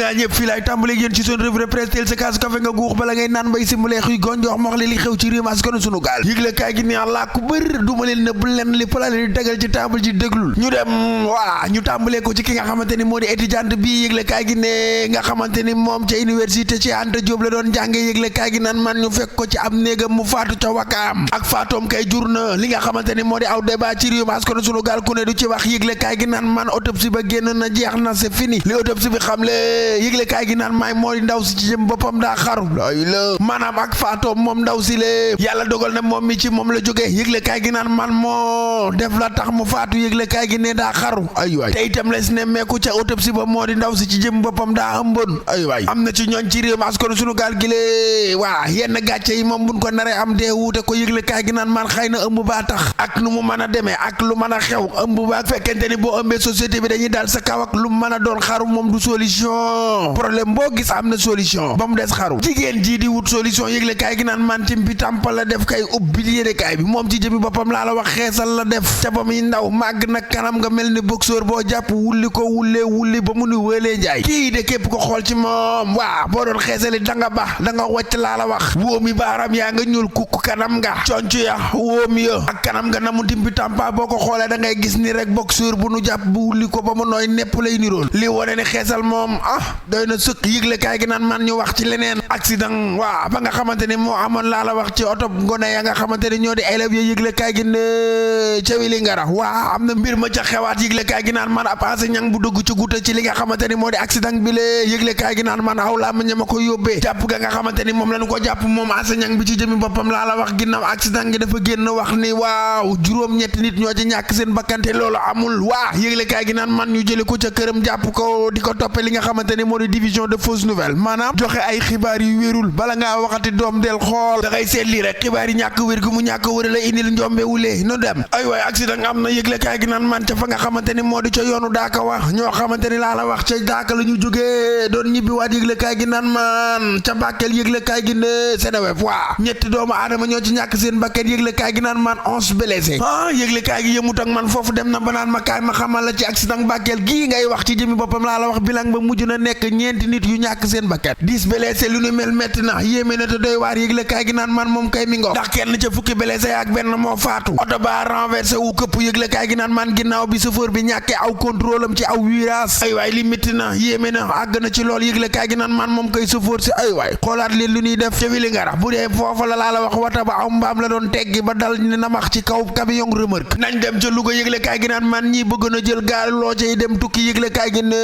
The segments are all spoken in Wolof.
naa ñëpp fii laay tàmbale yéen ci seen revue de presse teel sa kaasu kafe nga guux bala ngay naan mbay si mu leex yu gon jox mox li xew ci réew mi askanu sunu gaal yëgle kaay gi ne Allah ku bër duma leen nëbb leen li pala leen dagal ci table ji déglul ñu dem voilà ñu tàmbalee ko ci ki nga xamante ni moo di étudiante bi yëgle kaay gi ne nga xamante ni moom ca université ci Anta Diop la doon jànge yëgle kaay gi naan man ñu fekk ko ci ab néegam mu faatu ca Wakaam ak faatoom kay jur na li nga xamante ni moo di aw débat ci réew mi askanu sunu gaal ku ne du ci wax yëgle kaay gi naan man autopsie ba génn na jeex na c'est fini li autopsie bi xam le yëgle kaay gi naan maay moo di ndaw si ci jëm boppam daa xaru lay la maanaam ak faatoom moom ndaw si le yàlla dogal na moom mi ci moom la jógee yëgle kaay gi naan man moo def la tax mu faatu yëgle kaay gi ne daa xaru ay waay te itam les ne meeku ca autopsie ba moo di ndaw si ci jëm boppam daa ëmboon ay waay am na ci ñooñ ci réew mi askanu sunu gaal gi le waa yenn gàcce yi moom buñ ko naree am dee wuute ko yëgle kaay gi naan man xëy na ëmb baa tax ak nu mu mën a demee ak lu mën a xew ëmb baa fekkente ni boo ëmbee société bi dañuy daal sa kaw ak lu mën a doon xaru moom du solution problème boo gis am na solution ba mu des xaru jigéen jii di wut solution yëgle kaay gi naan man ci mbi tàmpa la def kay ubbi yéene kaay bi moom ci jëmi boppam laa la wax xeesal la def ca ba muy ndaw màgg nag kanam nga mel ni boxeur boo jàpp wulli ko wulli ba mu ni wëlee njaay kii de képp ko xool ci moom waa boo doon xeesali da nga baax da nga wàcc laa la wax wóomi baaram yaa nga ñuul kukk kanam nga conc ya wóomi ya ak kanam nga na mu timbi tàmpa boo ko xoolee da ngay gis ni rek boxeur bu nu jàpp bu wulli ko ba mu nooy nepp lay nirool li wone ni xeesal moom doy na sëkk yëgle kaay gi naan man ñu wax ci leneen accident waa ba nga xamante ni moo amoon laa la wax ci oto ngone ya nga xamante ni ñoo di élèves yi yëgle kaay gi ne ca Wélingara waa am na mbir ma ca xewaat yëgle kaay gi naan man ab enseignant bu dugg ci guuta ci li nga xamante ni moo di accident bi lee yëgle kaay gi naan man aw laa ma ñama ko yóbbee jàpp ga nga xamante ni moom lañu ko jàpp moom enseignant bi ci jëmi boppam laa la wax ginnaaw accident gi dafa génn wax ni waaw juróom-ñetti nit ñoo ci ñàkk seen bakkante loolu amul waa yëgle kaay gi naan man ñu jële ko ca këram jàpp ko di ko toppe li nga xamante ni moo di division de fausse nouvelle maanaam joxe ay xibaar yu wérul bala ngaa waxati doom del xool da ngay seet lii rek xibaar yi ñàkk wér gu mu ñàkk wëre la indil njombe wulee nu dem ay waay accident am na yëgle kaay gi naan man ca fa nga xamante ni moo di ca yoonu daaka wax ñoo xamante ni laa la wax ca daaka la ñu jógee doon ñibbi waat yëgle kaay gi naan man ca Bakel yëgle kaay gi ne Seneweb waa ñetti doomu aadama ñoo ci ñàkk seen bakkan yëgle kaay gi naan man 11 blessés yëgle kaay gi yëmut ak man foofu dem na ba naan ma kaay ma xamal la ci accident Bakel gii ngay wax ci jëmi boppam laa la wax bilang ba mujj na nekk ñeenti nit yu ñàkk seen bakkan 10 blessés lu nu mel metti na yéeme na te doy waar yëgle kaay gi naan man moom kay mi ngo ndax kenn ca fukki blessés ak benn moo faatu oto ba renversé wu këpp yëgle kaay gi naan man ginnaaw bi chauffeur bi ñàkkee aw contrôle am ci aw virage ay waay li métti na yéeme na àgg na ci lool yëgle kaay gi naan man moom kay chauffeur si ay waay xoolaat leen lu ñuy def ca Wélingara bu dee foofa la laa la wax wata ba aw mbaam la doon teggi ba dal ni namax ci kaw camion remorque nañ dem ca Louga yëgle kaay gi naan man ñi bëgg na jël gaal loo cay dem tukki yëgle kaay gi ne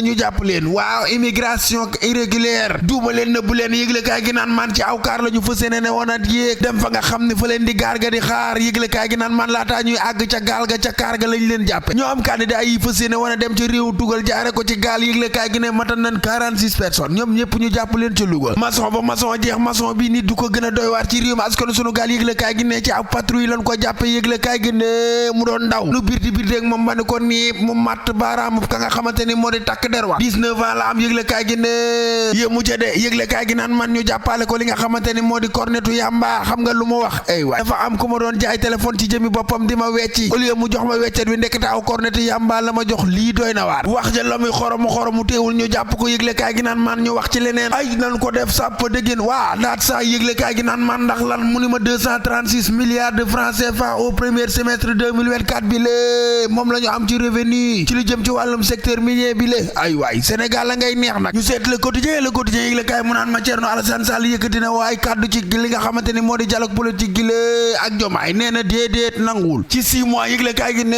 ñu jàpp leen waaw immigration irrégulière duuma leen nëbbu leen yëgle kaay gi naan man ci aw kaar la ñu fas yéene ne woon at yéeg dem fa nga xam ne fa leen di gaar ga di xaar yëgle kaay gi naan man laataa ñuy àgg ca gaal ga ca kaar ga lañ leen jàppe ñoo am candidat yi fas yéene woon a dem ca réew tugal jaare ko ci gaal yëgle kaay gi ne matan nañ 46 personnes ñoom ñëpp ñu jàpp leen ca Louga maçon ba maçon jeex maçon bi nit du ko gën a doy waar ci réew mi askanu sunu gaal yëgle kaay gi ne ci ab patrouille lañ ko jàppe yëgle kaay gi ne mu doon ndaw lu birti birteeg moom ba ni ko nii mu matt baaraam ka nga xamante ni moo di takk der wa 19 ans la am yëgle kaay gi ne yéemu ca de yëgle kaay gi naan man ñu jàppale ko li nga xamante ni moo di cornetu yamba xam nga lu mu wax ay waay dafa am ku ma doon jaay téléphone ci jëmi boppam di ma wecci au lieu mu jox ma weccet wi ndekete aw cornetu yamba la ma jox lii doy na waar wax ja la muy xoromu teewul ñu jàpp ko yëgle kaay gi naan man ñu wax ci leneen ay nan ko def sàpp dëggeen waa daat saa yëgle kaay gi naan man ndax lan mu ni ma 236 milliards de francs CFA au premier semestre 2024 bi lée moom la ñu am ci revenu ci lu jëm ci wàllum secteur minier bi lée ay waay Sénégal la ngay neex nag ñu seet le quotidien yëgle kaay mu naan ma Thierno Alassane Sall yëkkati na waaye kaddu ci li nga xamante ni moo di dialogue politique gi lée ak Diomaye nee na déedéet nanguwul ci 6 mois yëgle kaay gi ne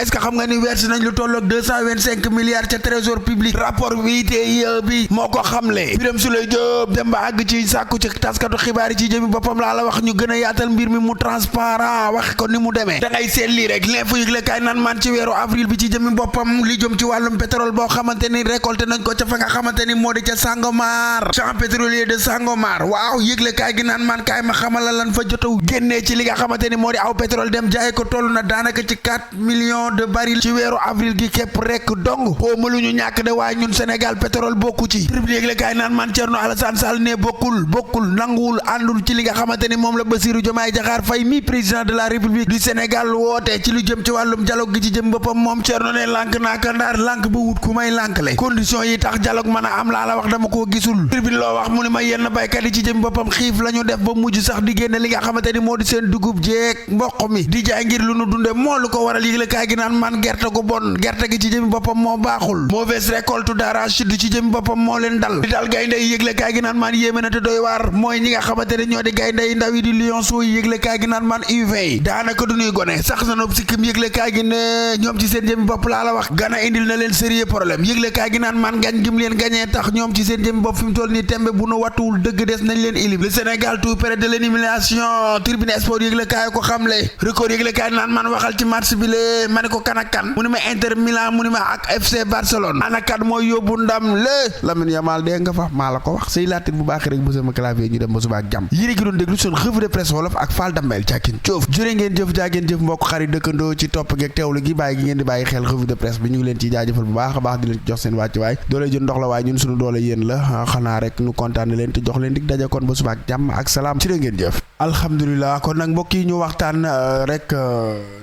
est-ce que xam nga ni verse nañ lu tolloog 225 milliards ca trésor public rapport bi TIE bi moo ko xamle Birame Souleye Diop dem ba àgg ci sàkku ci taskatu xibaar yi ci jëmi boppam laa la wax ñu gën a yaatal mbir mi mu transparent wax ko ni mu demee da ngay seet lii rek l'info yëgle kaay naan man ci weeru avril bi ci jëmi boppam li jëm ci wàllum pétrole boo xamante ni récolté nañ ko ca fa nga xamante ni moo di ca Sangomar champ pétrolier de Sangomar waaw yëgle kaay gi naan man kaay ma xamal la lan fa jotaw génnee ci li nga xamante ni moo di aw pétrole dem jaay ko toll na daanaka ci 4 millions de barils ci weeru avril gi képp rek dong xawma lu ñu ñàkk de waaye ñun Sénégal pétrole bokku ci tribune yëgle kaay naan man Thierno Alassane Sall ne bokkul nanguwul àndul ci li nga xamante ni moom la Bassirou Diomaye Diakhar Faye mi président de la République du Sénégal woote ci lu jëm ci wàllum dialogue gi ci jëm boppam moom Thierno ne lànk naa kandaar lànk ba wut ku may lànkle condition condition yi tax dialogue mën a am laa la wax dama koo gisul tribune loo wax mu ne ma yenn baykat yi ci jëm boppam xiif la ñu def ba mujj sax di génne li nga xamante ni moo di seen dugub jeeg mboq mi di jaay ngir lu nu dunde moo lu ko waral yëgle kaay gi naan man gerte gu bon gerte gi ci jëmi boppam moo baaxul mauvaise récolte d'arachide ci jëmi boppam moo leen dal di dal gaynde yi yëgle kaay gi naan man yéeme na te doy waar mooy ñi nga xamante ne ñoo di gaynde yi ndaw yi di Lions yi yëgle kaay gi naan man U20 daanaka du ñuy gone sax na nopp sikkim yëgle kaay gi ne ñoom ci seen jëmi bopp laa la wax gana indil na leen sérieux problème yëgle kaay gi naan man gañ gim leen gañee tax ñoom ci seen jëmi bopp fi mu toll nii tembe bu nu wattuwul dëgg des nañ leen ilim le Sénégal tout près de l'élimination Tribune Sport yëgle kaay ko xamle record yëgle kaay naan man waxal ci match bi le ma ne ko kan ak kan mu ni ma Inter Milan mu ni ma ak FC Barcelone ana kan mooy yóbbu ndam le Lamine Yamal dee nga fa maa la ko wax say laatit bu baax rek bu sama clavier ñu dem ba suba ak jàmm yéen gi doon déglu seen revue de presse wolof ak Fall Damel càkkin coof jërë ngeen jëf jaageen jëf mbokk xarit dëkkandoo ci topp geeg teewlu gi bàyyi gi ngeen di bàyyi xel revue de presse bi ñu ngi leen ci jaajëfal bu baax a baax di leen ci jox seen wàcc waay doole jën ndox la waaye ñun suñu doole yéen la xanaa rek ñu kontaan leen te jox leen dig daje kon ba suba ak jàmm ak salaam ci ngeen jëf alhamdulilah kon nag mbokk yi ñu waxtaan rek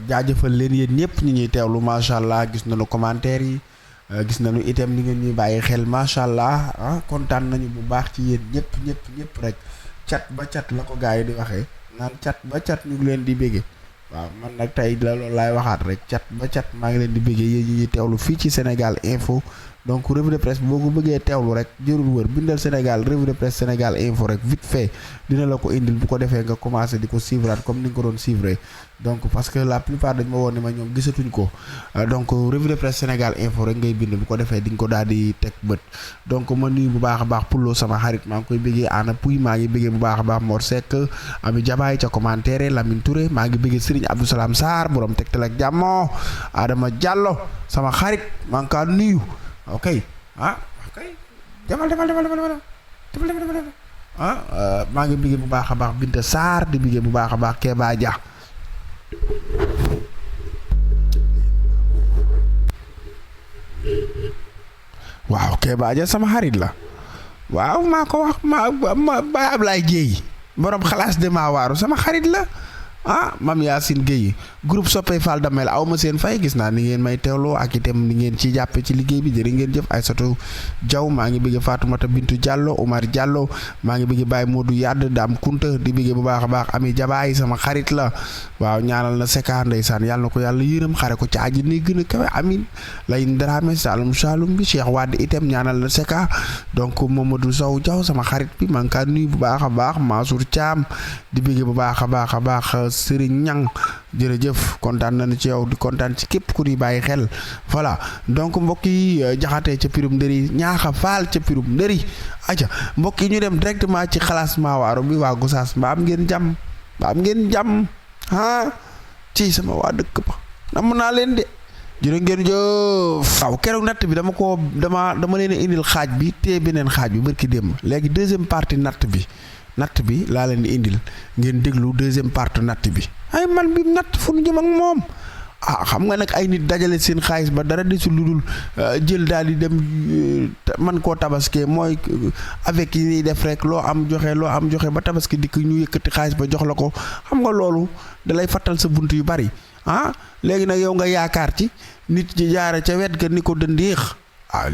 jaajëfal leen yéen ñëpp ñu ñuy teewlu macha allah gis nañu commentaire yi gis nañu itam ni ngeen ñuy bàyyi xel macha allah kontaan nañu bu baax ci yéen ñëpp rek cat ba cat la ko gars yi di waxee naan cat ba cat ñu ngi leen di bége waaw man nag tey la loolu laay waxaat rek cat ba cat maa ngi leen di bége yéen ñi ñuy teewlu fii ci Sénégal Info donc revue de presse boo ko bëggee teewlu rek jërul wër bindal Sénégal revue de presse Sénégal Info rek vite fait dina la ko indil bu ko defee nga commencé di ko suivre comme ni nga ko doon suivre donc parce que la plupart dañ ma woon ne ma ñoom gisatuñ ko donc revue de presse Sénégal Info rek ngay bind bu ko defee di nga ko daal di teg bët donc ma nuyu bu baax a baax Pullo sama xarit maa ngi koy bëggee Ana Pouy maa ngi bëggee bu baax a baax Mor Seck Ami Jabaay ca commentaire Lamine Touré maa ngi bëggee Serigne Abdou Salam Sarr borom Tektal ak Jàmmo Adama Diallo sama xarit maa ngi kaa nuyu ok demal maa ngi bëggee bu baax a baax Binta Sarr di bëggee bu baax a baax Keba Dia waaw Keba Dia sama xarit la waaw maa ko wax ma Baye Ablaye Dieye borom xalaas de maa waaru sama xarit la Mame Yacine Gueye groupe soppey Fall Damel aw ma seen fay gis naa ni ngeen may teewloo ak itam ni ngeen ci jàppe ci liggéey bi jërë ngeen jëf Aïssatou Diaw maa ngi bëgg Fatoumata Bintu Diallo Omar Diallo maa ngi bëgg Baye Modou Yadd Dame Kunta di bëgg bu baax a baax Ami Jabaay sama xarit la waaw ñaanal na Seka ndeysaan yàlla na ko yàlla yërëm xare ko ci àjjana yi gën a kawe amin Layin Dramé Saloum Saloum bi Cheikh Wade itam ñaanal na Seka donc Mamadou Sow Diaw sama xarit bi maa ngi kaa nuyu bu baax a baax Mansour Thiam di bëgg bu baax a baax Serigne Ñang jërëjëf kontaan nañu ci yow di kontaan ci képp ku di bàyyi xel voilà donc mbokk yi jaxatee ca pirum ndëri ñaaxa faal ca pirum ndëri aja mbokk yi ñu dem directement ci xalaas maawaaro bi waa Gosaas mbaa am ngeen jàmm ci sama waa dëkk ba nam naa leen de jërë ngeen jëf waaw keroog natt bi dama leen indil xaaj bi te beneen xaaj bi barki démb léegi deuxième partie natt bi laa leen di indil ngeen déglu deuxième partie natt bi ay man bi natt fu nu jëm ak moom xam nga nag ay nit dajale seen xaalis ba dara desul lu dul jël daal di dem man koo tabaske mooy avec yi ñuy def rek loo am joxe ba tabaski dikk ñu yëkkati xaalis ba jox la ko xam nga loolu dalay fattal sa bunt yu bari léegi nag yow nga yaakaar ci nit ñi jaare ca wet ga ni ko dëndeex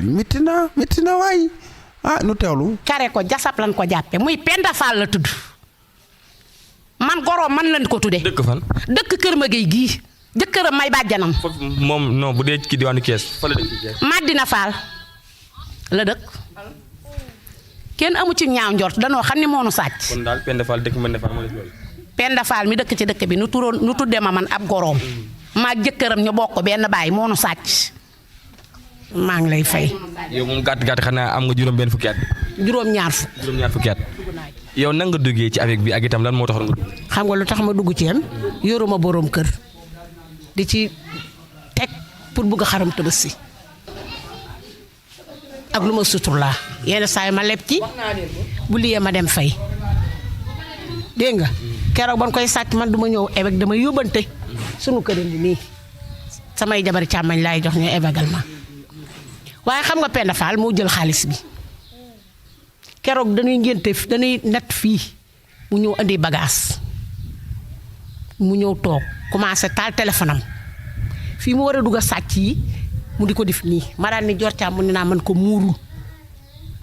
métti na waay nu teewlu. care ko jasab lan ko jàppe muy Penda Fall la tudd man goroom man lañ ko tudde dëkk fan. dëkk Kër Magey gii jëkkëram may bàjjanam. foofu moom non bu dee ci diwaanu Kees fa la dëkk Kees. Madina Fall la dëkk kenn amu ci ñaaw njort danoo xam ni moonu sàcc. kon daal Penda Fall dëkk Madina Fall moo def loolu. Penda Fall mi dëkk ci dëkk bi nu tudde ma man ab goroom maag jëkkëram ñu bokk benn baay moonu sàcc maa ngi lay fay. yow moom gàtt xanaa am nga juróom-benn fukki at. juróom-ñaar fukki at. yow nan nga duggee ci avec bi ak itam lan moo taxoon nga dugg. xam nga lu tax ma dugg ci yéen yoruma boroom kër di ci teg pour bugg a xaram Tabaski ak lu ma sutur laa yenn saa yi ma leb ci bu liyee ma dem fay dégg nga keroog ban koy sàcc man du ma ñëw évêque damay yóbbante sunu këram bi nii samay jabari càmmañ laay jox ñu événement waaye xam nga Penda Fall moo jël xaalis bi keroog dañuy natt fii mu ñëw andi bagage mu ñëw toog commencé taal téléphone am fii mu war a dugg a sàcc yi mu di ko def nii ma daan ni Dior Thiam mu ne naa man ko muurul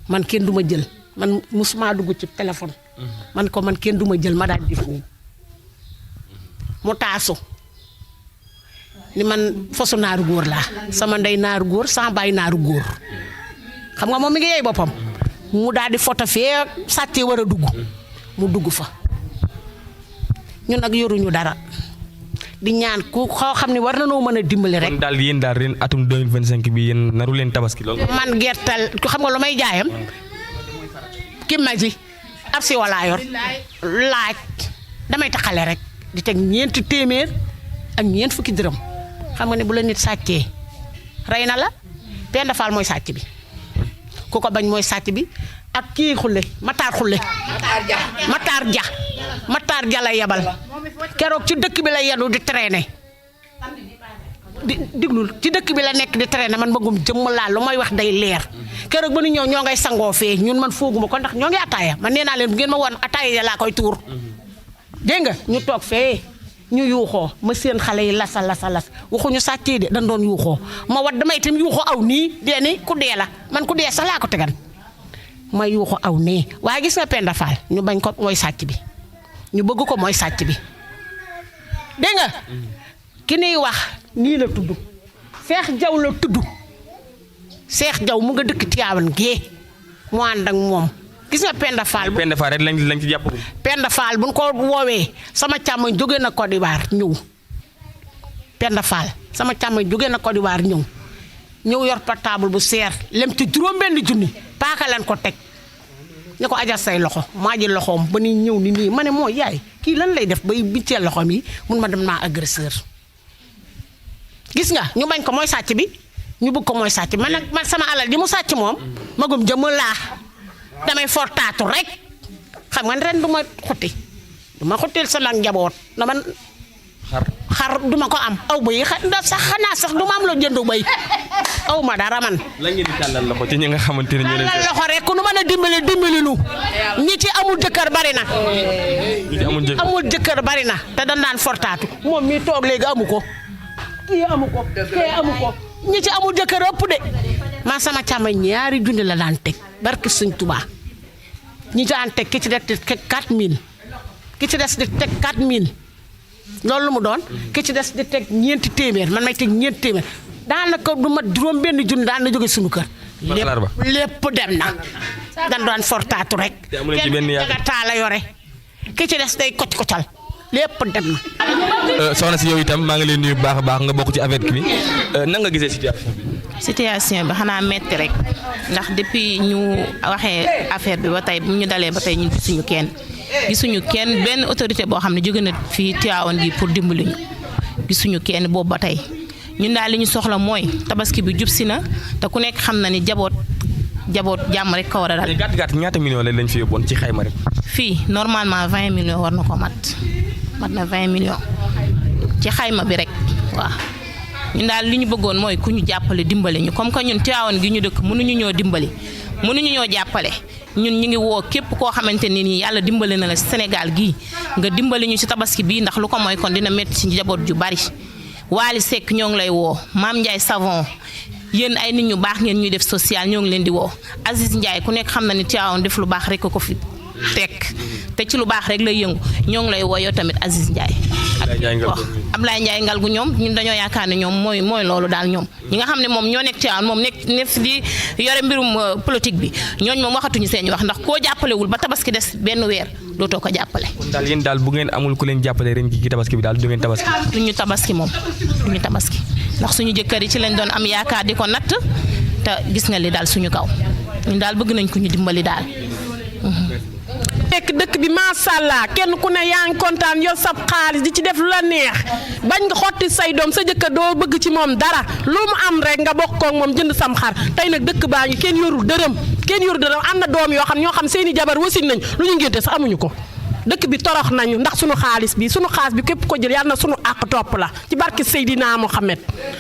man kenn du ma jël man musuma dugg ci téléphone man ko man kenn du ma jël ma daan def nii mu taasu ni man fosu naaru góor laa sama ndey naaru góor sama baay naaru góor xam nga moom mi ngi yey boppam mu daal di foto fee sàccee war a dugg mu dugg fa ñun nag yoruñu dara di ñaan ku xoo xam ne war na noo mën a dimbali rek. kon daal yéen daal ren atum 2025 bi yéen naru leen tabaski lool. man gertal xam nga lu may jaayam ki ma ji ab si walaa yor laaj damay taxale rek di teg ñeenti téeméer ak ñeent fukki dërëm xam nga ne bu la nit sàccee rey na la Penda Fall mooy sàcc bi ku ko bañ mooy sàcc bi ak kii xulle Matar xulle Matar ja lay yabal keroog ci dëkk bi la yenu di traîner di diglul ci dëkk bi la nekk di traîner man bëggum jëmm laa lu may wax day leer keroog ba nu ñëw ñoo ngay sangoo fee ñun man fooguma ko ndax ñoo ngi ataaya man nee naa leen bu ngeen ma woon ataaya ya laa koy tuur dégg nga ñu toog fee ñu yuuxoo ma seen xale yi las waxuñu sàccee de dañ doon yuuxoo ma wat damay itam yuuxoo aw nii dee ni ku dee la man ku dee sax laa ko tegan ma yuuxoo aw nii waaye gis nga Penda Fall ñu bañ ko mooy sàcc bi ñu bëgg ko mooy sàcc bi dégg nga ki niy wax nii la tudd Seex Jaw la tudd Seex Jaw mu nga dëkk Tiwaawan gee mu ànd ak moom gis nga Penda Fall. Penda Fall rek lañ ci jàpp. Penda Fall buñ ko woowee sama càmmoñ jóge na Côte d'Ivoire ñëw Penda Fall sama càmmoñ jóge na Côte d'Ivoire ñëw yor portable bu seer lem ci juróom-benn junni paaka lan ko teg ñu ko ajal say loxo maa ji loxoom ba ni ñëw ni nii ma ne mooy yaay kii lan lay def bay biccee loxoom yi mun ma dem naa agresseur gis nga ñu bañ ko mooy sàcc bi ñu bëgg ko mooy sàcc man nag man sama alal ji mu sàcc moom magum jëmm laa damay fortaatu rek xam nga ren du ma xuttil sama njaboot na man xar duma ko am aw bëy sax xanaa sax du ma am loo jëndu bëy aw ma dara man. lan ngeen di tàllal loxo ci ñi nga xamante ne ñoo leen tàllal loxo rek ku nu mën a dimbali nu ñi ci amul jëkkër bari na. amul jëkkër bari na te dañ daan fortaatu moom mi toog léegi amu ko kii amu ko kii amu ko ñi ci amul jëkkër ëpp de man sama càmmoñ ñaari junni la daan teg barke Sëñ Tuubaa ñi daan teg ki ci des di teg 4000 ki ci des di teg 4000 loolu lu mu doon ki ci des di teg ñeenti téeméer man may teg ñeenti téeméer daanaka du mat juróom benn junni daan na jóge suñu kër. lépp dem na dan doon fortaatu rek. te amu leen ci benn yaakaar kenn taala yore ki ci des day kocal lépp dem na. soxna si yow itam maa ngi leen nuyu bu baax a baax nga bokk ci avec bi nan nga gisee situation bi. situation bi xanaa metti rek ndax depuis ñu waxee affaire bi ba tey bu ñu dalee ba tey ñun gisuñu kenn benn autorité boo xam ne jóge na fii Tivaouane gi pour dimbali ñu gisuñu kenn boobu ba tey ñun daal li ñu soxla mooy tabaski bi jub si na te ku nekk xam na ni jaboot jàmm rek ko war a dal. gàtt ñaata millions lañ fi yóbboon ci xayma rek. fii normalement 20 millions war na ko mat na 20 millions ci xayma bi rek waaw. ñun daal li ñu bëggoon mooy ku ñu jàppale dimbale ñu comme que ñun Tivaouane gi ñu dëkk mënuñu ñoo dimbali mënuñu ñoo jàppale ñun ñu ngi woo képp koo xamante ni nii yàlla dimbale na la Sénégal gii nga dimbali ñu ci tabaski bii ndax lu ko mooy kon dina métti ci njaboot ju bari. Waly Seck ñoo ngi lay woo Mame Ndiaye Savon yéen ay nit ñu baax ngeen ñuy def social ñoo ngi leen di woo Aziz Ndiaye ku nekk xam na ni Tivaouane def lu baax rek ko fi tekk te ci lu baax rek lay yëngu ñoo ngi lay woo yow tamit Aziz Ndiaye. Ablaye Ndiaye Ngalgu ñoom ñun dañoo yaakaar ne ñoom mooy loolu daal ñoom ñi nga xam ne moom ñoo nekk Tivaouane moom nekk di yore mbirum politique bi ñooñu moom waxatuñu seen wax ndax koo jàppalewul ba tabaski des benn weer dootoo ko jàppale. kon daal yéen daal bu ngeen amul ku leen jàppale ren gi tabaski bi daal du ngeen tabaski. duñu tabaski moom duñu tabaski ndax suñu jëkkër yi ci lañ doon am yaakaar di ko natt te gis nga li daal suñu kaw ñun daal bëgg nañ ko ñu dimbali daal. nekk dëkk bi macha allah kenn ku ne yaa ngi kontaan yor sab xaalis di ci def lu la neex bañ nga xotti say doom sa jëkkër doo bëgg ci moom dara lu mu am rek nga bokk ak moom jënd sam xar tey nag dëkk baa ngi kenn yorul dërëm am na doom yoo xam ñoo xam seeni jabar wasin nañ lu ñu ngénte sax amuñu ko dëkk bi torox nañu ndax sunu xaalis bi képp ko jël yàlla na sunu àq topp la ci barke Seydina Mohamed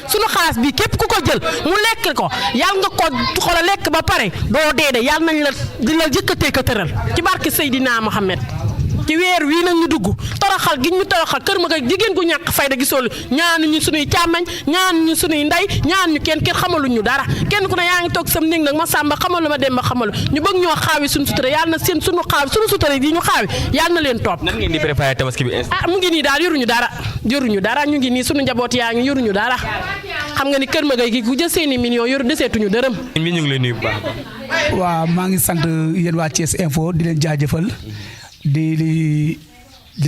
sunu xaalis bi képp ku ko jël mu lekk ko yàlla nga ko xoolal lekk ba pare doo dee de yàlla nañ la di la jëkkatee ko tëral ci barke Seydina Mohamed ci weer wii nag ñu dugg toroxal gi ñu toroxal kër ma ga jigéen gu ñàkk fayda gisoo ñaanuñu suñuy càmmañ ñaanuñu suñuy ndey ñaanuñu kenn xamaluñu dara kenn ku ne yaa ngi toog sam néeg nag ma sàmba xamalu ma dem ba xamalu ñu bëgg ñoo xaawi suñu sutura yàlla na seen suñu sutura yi ñu xaawi yàlla na leen topp. nan ngeen di préparer tabaski bi mu ngi nii daal yoruñu dara ñu ngi nii suñu njaboot yaa ngi yoruñu dara xam nga ni kër ma gay gi ku jël seeni millions yoru deseetuñu dërëm. mi ñu ngi leen nuyu bu baax. waaw maa ngi sant yéen waa Thiès Info di leen jaajëfal di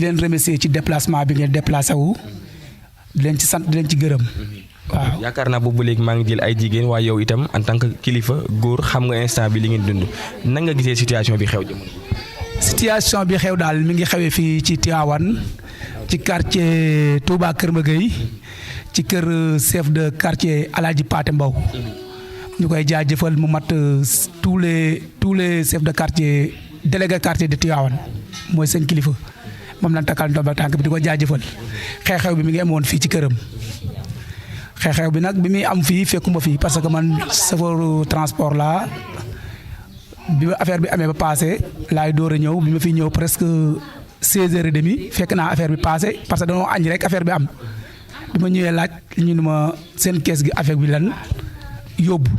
leen remercier ci déplacement bi ngeen déplacé wu di leen ci sant di leen ci gërëm waaw. yaakaar naa boobu léegi maa ngi jël ay jigéen waaye yow itam en tant que kilifa góor xam nga instant bi li ngeen dund nan nga gisee situation bi xew jamono. situation bi xew daal mi ngi xewee fii ci Tivaouane ci quartier Touba Kër Magueye ci kër chef de quartier Alaaji Paate Mbow ñu koy jaajëfal mu mat tous les chefs de quartier délégué quartier de Tivaouane mooy seen kilifa moom lañ takkal ndomba tànk bi di ko jaajëfal xew-xew bi mi ngi amoon fii ci këram xew-xew bi nag bi muy am fii fekkuma fii parce que man chauffeur transport la bi affaire bi amee ba passé laay door a ñëw bi ma fi ñëw presque 16h30 fekk naa affaire bi passé parce que dañoo añ rek affaire bi am bi ma ñëwee laaj ñu ne ma seen kees gi affaire bi lan yóbbu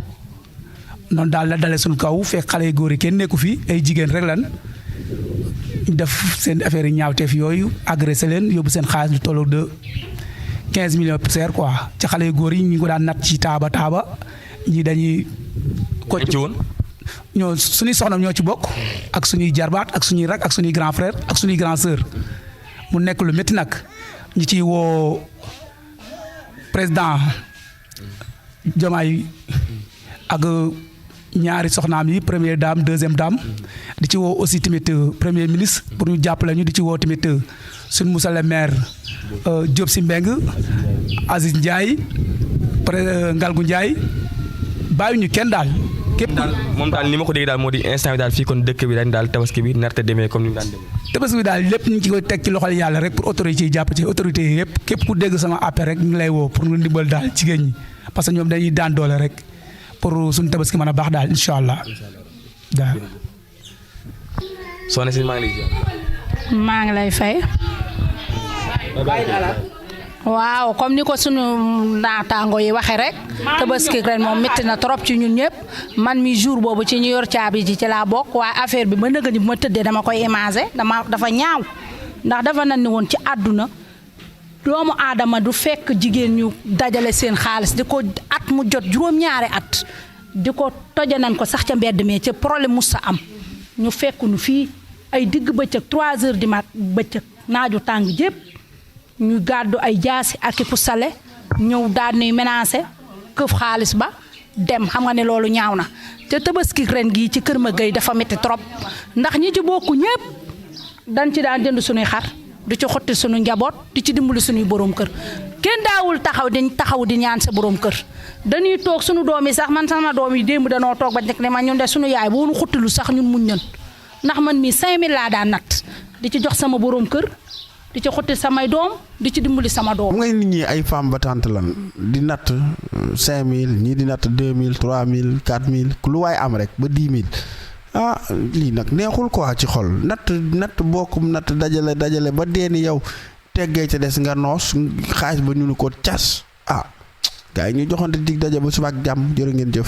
noonu daal la dale suñu kaw fekk xale yu góor yi kenn nekku fi ay jigéen rek lan def seen affaire yi ñaawteef yooyu agressé leen yóbbu seen xaalis lu tollu de 15 millions poussière quoi ci xale yu góor yi ñu ngi ko daan natt ci taaba ñi dañuy ko ci woon ñoo suñuy soxna ñoo ci bokk ak suñuy jarbaat ak suñuy rak ak suñuy grand frère ak suñuy grand sœur mu nekk lu métti nag ñi ciy woo président Diomaye ak ñaari soxnaam yi première dame deuxième dame di ci woo aussi tamit premier ministre pour ñu jàppale ñu di ci woo tamit suñu monsieur le maire Diop Sy Mbengue Aziz Ndiaye Ngalgu Ndiaye bàyyi ñu kenn daal. képp daal moom daal ni ma ko déggee daal moo di instant bi daal fii kon dëkk bi daal tabaski bi narte demee comme ni mu daan demee. tabaski bi daal lépp ñu ngi koy teg ci loxol yàlla rek pour autorités yi jàpp ci autorités yi yëpp képp ku dégg sama appel rek ñu ngi lay woo pour nga ndimbal daal jigéen ñi parce que ñoom dañuy daan doole rek pour suñu tabaski mën a baax daal incha allah. soxna si maa ngi lay ziar. maa ngi lay fay. waaw comme ni ko sunu naataango yi waxee rek tabaski ren moom métti na trop ci ñun ñëpp man mi jour boobu ci ñu yor caabi ji ci laa bokk waaye affaire bi ba nëgë ni bu ma tëddee dama koy imagé dafa ñaaw ndax dafa nan ni woon ci àdduna doomu aadama du fekk jigéen ñu dajale seen xaalis di ko at mu jot juróom-ñaari at di ko toje nañ ko sax ca mbedd mi ca problème mus sa am ñu fekk nu fii ay digg bëccëg 3 heures du mat bëccëg naaju tàng jépp ñu gàddu ay jaasi ak i pusale ñëw daal nuy menacé këf xaalis ba dem xam nga ne loolu ñaaw na te tabaski ren gii ci Kër Magueye dafa métti trop ndax ñi ci bokku ñëpp dañ ci daan jënd suñuy xar di ci xotti suñu njaboot di ci dimbali suñuy borom kër kenn daawul taxaw di ñaan sa borom kër dañuy toog suñu doom yi sax man sama doom yi démb danoo toog ba nekk ne ma ñun de suñu yaay boo nu xottilu sax ñun muñ ñën ndax man mii 5000 laa daan natt di ci jox sama borom kër di ci xotti samay doom di ci dimbali sama doom. xam nga nit ñi ay femme battante lan di natt 5000 ñii di natt 2000 3000 4000 lu waay am rek ba 10 000 ah lii nag neexul quoi ci xol natt bokkum natt dajale ba deeni yow teggee ca des nga noos xaalis ba ñu ni ko cas ah gars yi ñu joxante dig daje ba suba ak jàmm jërë ngeen jëf.